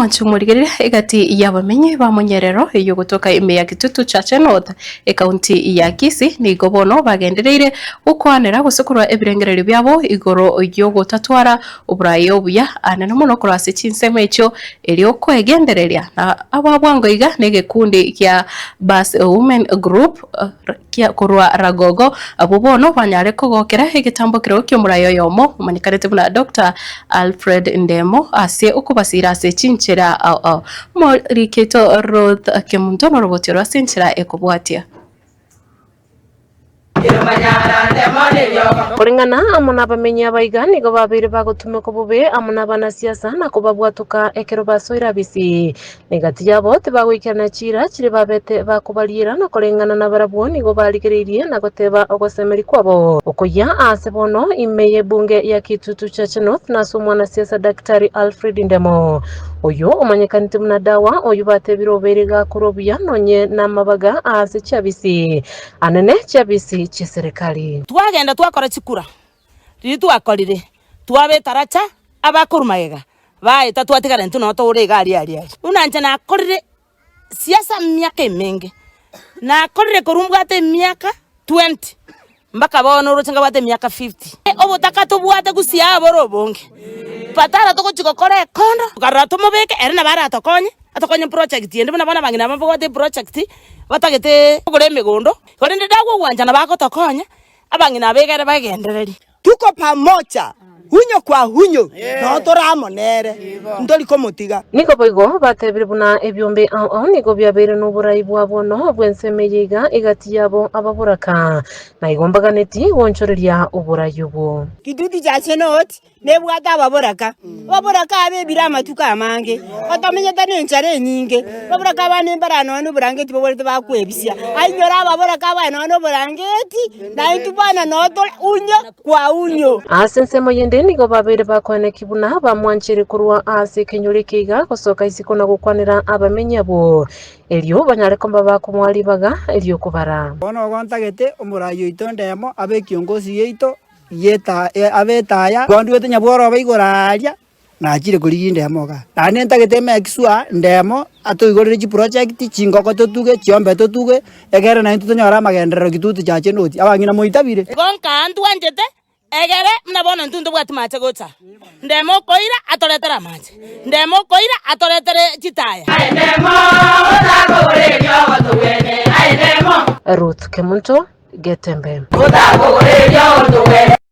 Mwanche omorigereria egati y'abamenyi ba Monyerero eyio gotoka ime ya Kitutu Chache North, ekaunti ya Kisii, nigo bono bagendereire gokwanera gose korwa ebirengererio biabo igoro y'ogotatwara oboraai obuya anene mono korwa ase chinsemo echio erio kwegendereria na aba bwango iga negekundi kia Bus Women Group kia korwa Ragogo abwo bono banyare kogokera egetambo kereo ki'omorai oyomo omanyekanete buna Doctor Alfred Ndemo ase okobasira ase chinchera ao ao. Omoriki oito Ruth Kemunto noroboti oro ase enchera ekobwatia. Koreng'ana amo nabamenyi abaiga nigo babeire bagotumekwa bobe amo nabanasiasa na kobabwatoka ekero basoire abisi. Na egati yabo tibagoikerana chiira chiria babete bakobariera, na koreng'ana nabarabwo nigo barigereirie na goteba ogosemeria kwabo okoyia aase bono ime y'ebunge ya Kitutu Chache North na ase omwanasiasa Daktari Alfred Ndemo oyio omanyekanete buna Dawa oyio batebire obeire gakorwa buya nonye namabaga aase chiabisi anene chiabisi chi'eserekari. Twagenda twakora chikura, riria twakorire, twaba etaracha, abakorwa magega baeta twatigara intwe noo tore iga aria aria aria. Buna inche nakorire siasa emiaka emenge, nakorire korwa mbwate emiaka 20 mpaka bono oroche nkabwate emiaka 50. Obotaka tobwate gusii aa bore obonge, patara togochia gokora ekondo, tokarora tomobeke ere nabo aratokonye, atokonye project ende buna bono abang'ina aba mbabwate eproject, batagete kogora emegondo, korende ndagwo ogwanchana bagotokonya, abang'ina aba egere bagendererie. Tuko pamoja, hunyo kwa hunyo, noo tore amo nere, ntori komotiga. Nigo boigo batebire buna ebiombe ao ao nigo biabeire noborai bwa bono bw'ensemo eye iga egati yabo ababoraka, na igo mbaganeti goonchoreria oborai obwo. Kitutu cha Senoti nebwate ababoraka, ababoraka aba ebire amatuko amange, batamenyete nenchara enyinge, ababoraka abande mbara nonya noborangeti babwenerete bakwebisia, ainyore ababoraka abaye nonya noborangeti, na intwe bono noo tore unyo kwa unyo. Ase ensemo yende nigo babeire bakoeneki buna bamwancheire korwa ase ekenyoro eke iga gosoka isiko na gokwanera abamenyi abwo, erio banyare koba bakomoa ribaga ri'okobara. Bono igo ntagete omoraai oito ndemo abe ekiongosi giaito abe etaya, kwanduete nyabworoba igoro aaria, nachire korigia endemo igaa. Naende ntagete emake sure ndemo atoigorere chiproject, chingoko totuge, chiombe totuge, egere naintwe tonyore amagenderero kitutu chache noti. Abang'ina moitabire. Igo nkaa ntwanchete, egere buna bono intwe ntobwati mache gocha aa. Ndemo okoira atoretere amache, ndemo okoira atoretere chitaya. Ruth Kemunto, Getembe.